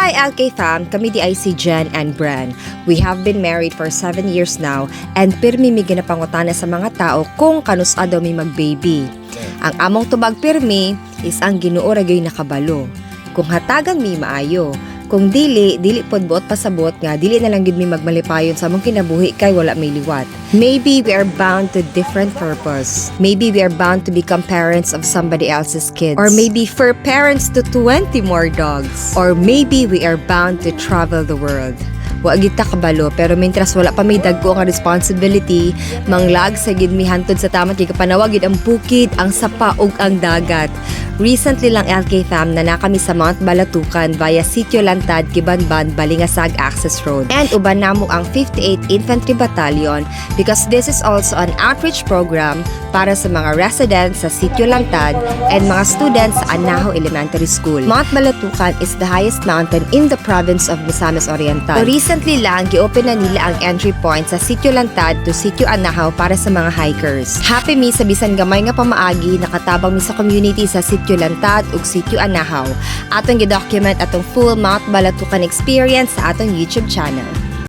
Hi, LK fam! Kami diay si Jen and Bren. We have been married for 7 years now and pirmi mi ginapangutana sa mga tao kung kanusa daw mi mag-baby. Ang among tubag pirmi is ang Ginoo ra gyud nakabalo. Kung hatagan mi, maayo. Kung dili, dili pod buot pasabot nga dili na lang gyud mi magmalipayon sa among kinabuhi kay wala may liwat. Maybe we are bound to different purpose. Maybe we are bound to become parents of somebody else's kids. Or maybe fur parents to 20 more dogs. Or maybe we are bound to travel the world. Wa gyud ta kabalo, pero mintras wala pa may dagko nga responsibility, manglag sa gid mi hantod sa tamat kay kapanawag gid ang bukid, ang sapa ug ang dagat. Recently lang, LK fam, na kami sa Mount Balatukan via Sitio Lantad, Kibanban, Balingasag Access Road. And uban namo ang 58 Infantry Battalion because this is also an outreach program para sa mga residents sa Sitio Lantad and mga students sa Anaho Elementary School. Mount Balatukan is the highest mountain in the province of Misamis Oriental. So recently lang, gi-open na nila ang entry point sa Sitio Lantad to Sitio Anahaw para sa mga hikers. Happy mi sa bisan gamay nga pamaagi, nakatabang mi sa community sa Sitio Lantad ug Sitio Anahaw. Atong gi-document atong full Mount Balatukan experience sa atong YouTube channel.